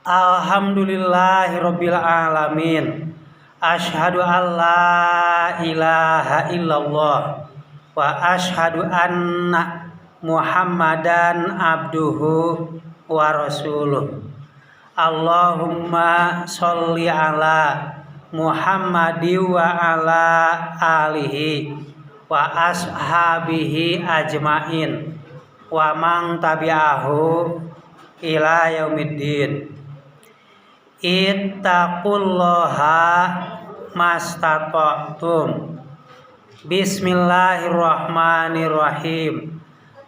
Alhamdulillahirabbil alamin. Asyhadu alla ilaha illallah wa asyhadu anna Muhammadan abduhu wa rasuluh. Allahumma sholli ala Muhammadi wa ala alihi wa ashabihi ajmain wa man tabi'ahu ila yaumiddin. Ittaqullaha mastata'tum. Bismillahirrahmanirrahim.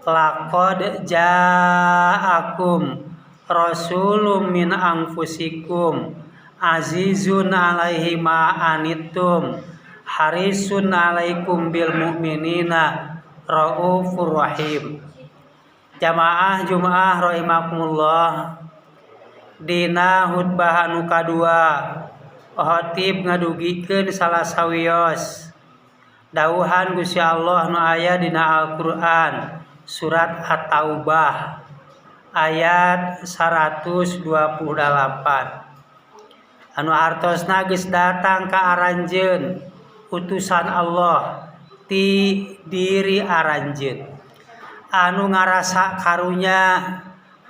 Laqad ja'akum rasulun min anfusikum azizun alaihi ma anittum harisun alaikum bil mu'minina raufur rahim. Jamaah Jumaah rahimakumullah. Dina khutbah anu kadua, khatib ngadugikeun salah sawios dawuhan Gusti Allah nu aya dina Al-Qur'an surat At-Taubah ayat 128, anu hartosna geus datang ka aranjeun utusan Allah ti diri aranjeun anu ngarasa karunya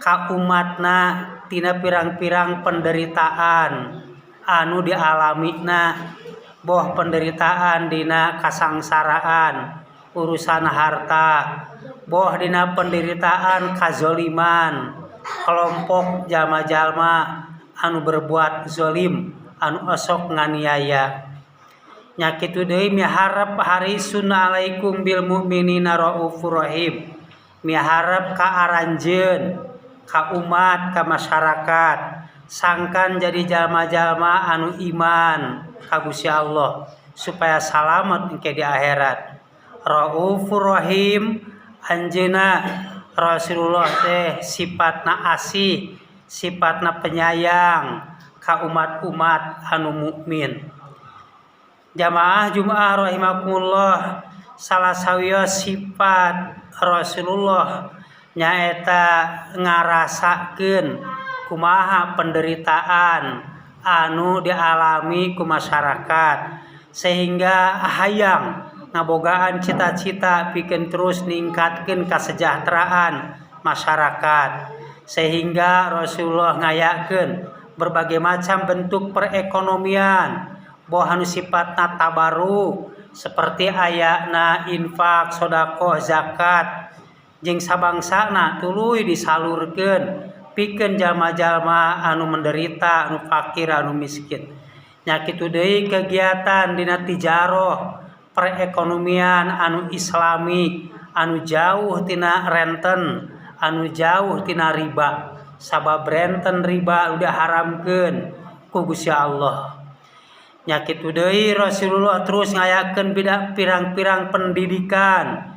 ka umatna tina pirang-pirang penderitaan anu dialamina, boh penderitaan dina kasangsaraan urusan harta, boh dina penderitaan kazoliman kelompok jalma-jalma anu berbuat zolim, anu osok nganiaya. Nya kitu deui, miharep harisun alaikum bil mu'minina raufur rahim, miharep ka aranjeun, ka umat, ka masyarakat, sangkan jadi jalma-jalma anu iman ka Gusti Allah supaya salamet engke di akhirat. Raufur Rahim, anjeuna Rasulullah teh sifatna asih, sifatna penyayang ka umat-umat anu mukmin. Jamaah Jumaah rahimakumullah, salah sawios sifat Rasulullah nyaeta ngarasakeun kumaha penderitaan anu dialami ku masyarakat, sehingga hayang ngabogaan cita-cita pikeun terus ningkatkeun kesejahteraan masyarakat, sehingga Rasulullah ngayakeun berbagai macam bentuk perekonomian, boh anu sifatna tabaru seperti ayana infak, sodakoh, zakat jeung sabangsana, tuluy disalurkeun pikeun jalma-jalma anu menderita, anu fakir, anu miskin. Nya kitu deui kegiatan dina tijaroh, perekonomian anu islami, anu jauh tina renten, anu jauh tina riba, sabab renten riba udah haramkeun ku Gusti Allah. Nya kitu deui, Rasulullah terus ngayakeun pirang-pirang pendidikan,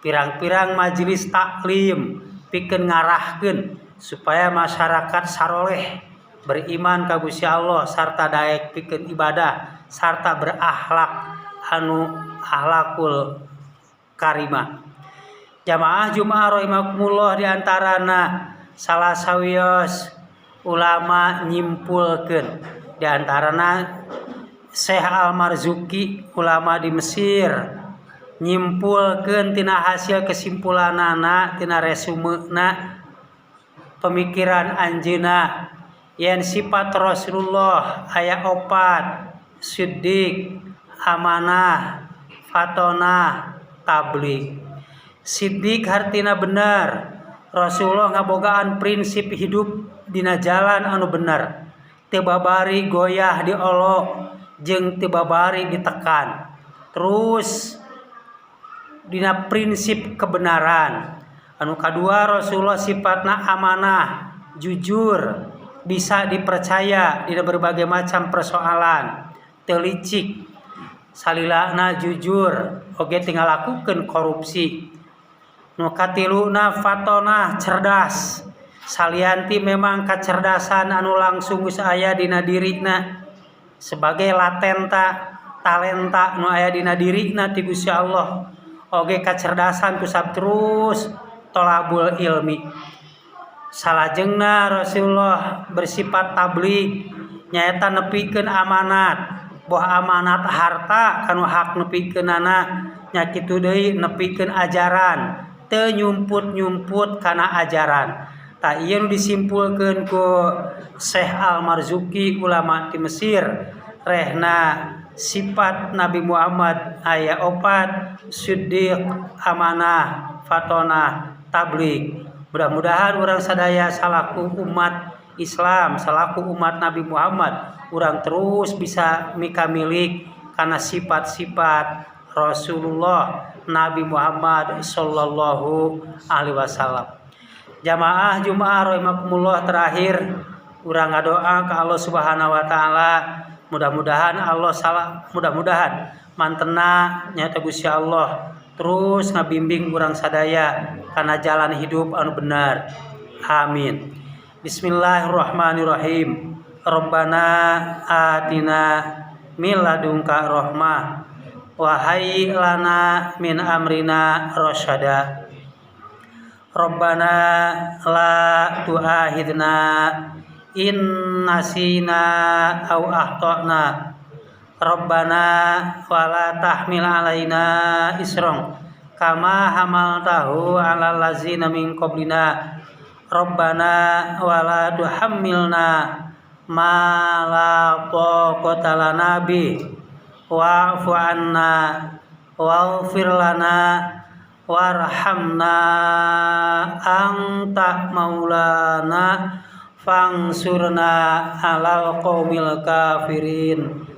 pirang-pirang majelis taklim pikeun ngarahkeun supaya masyarakat saroleh, beriman ka Gusti Allah, sarta daek pikeun ibadah sarta berakhlak anu akhlakul karimah. Jamaah Jumaah rahimakumullah, diantarana salah sawios ulama nyimpulkeun, diantarana Syekh Al-Marzuki, ulama di Mesir, nyimpulkeun tina hasil kesimpulanana, tina resumena pemikiran anjeuna, yen sifat Rasulullah aya opat: siddiq, amanah, fatonah, tabligh. Siddiq hartina bener. Rasulullah ngabogaan prinsip hidup dina jalan anu bener, teu babari goyah diolok jeung teu babari ditekan, terus dina prinsip kebenaran. Anu kadua, Rasulullah sifatna amanah, jujur, bisa dipercaya dina berbagai macam persoalan, teu licik, salilana jujur oge, teu ngalakukeun korupsi. Nu katiluna, fatonah, cerdas. Salianti memang kecerdasan anu langsung geus aya dina dirina sebagai latenta talenta nu aya dina dirina ti Gusti Allah, oge kacerdasan kusab terus tolabul ilmi. Salajengna Rasulullah bersifat tabligh, nyaeta nepikeun amanat, boh amanat harta kanu hak nepikeunana nya, kitu deui nepikeun ajaran, teu nyumput-nyumput kana ajaran. Tah, ieu nu disimpulkeun ku Syekh Al-Marzuki, ulama di Mesir, rehna sifat Nabi Muhammad aya opat: siddiq, amanah, fatonah, tabligh. Mudah-mudahan urang sadaya salaku umat Islam, salaku umat Nabi Muhammad, urang terus bisa mikamilik karena sifat-sifat Rasulullah Nabi Muhammad sallallahu alaihi wasallam. Jamaah Jumat rahimakumullah, terakhir urang ngadoa ke Allah Subhanahu wa taala, mudah-mudahan Allah salah, mudah-mudahan mantena nyata Gusti Allah terus ngabimbing urang sadaya karena jalan hidup anu benar. Amin. Bismillahirrahmanirrahim. Rabbana atina min ladunka rahmah wa hayyi lana min amrina rasyada. Rabbana la tu'akhidna in nasina aw akhtana. Rabbana wala tahmil alaina isron kama hamaltahu alal ladzina min qablina. Rabbana wala tuhammilna ma la taqata lana bi, wa'fu anna waghfir lana warhamna, anta maulana fangsurna alal qaumil kafirin.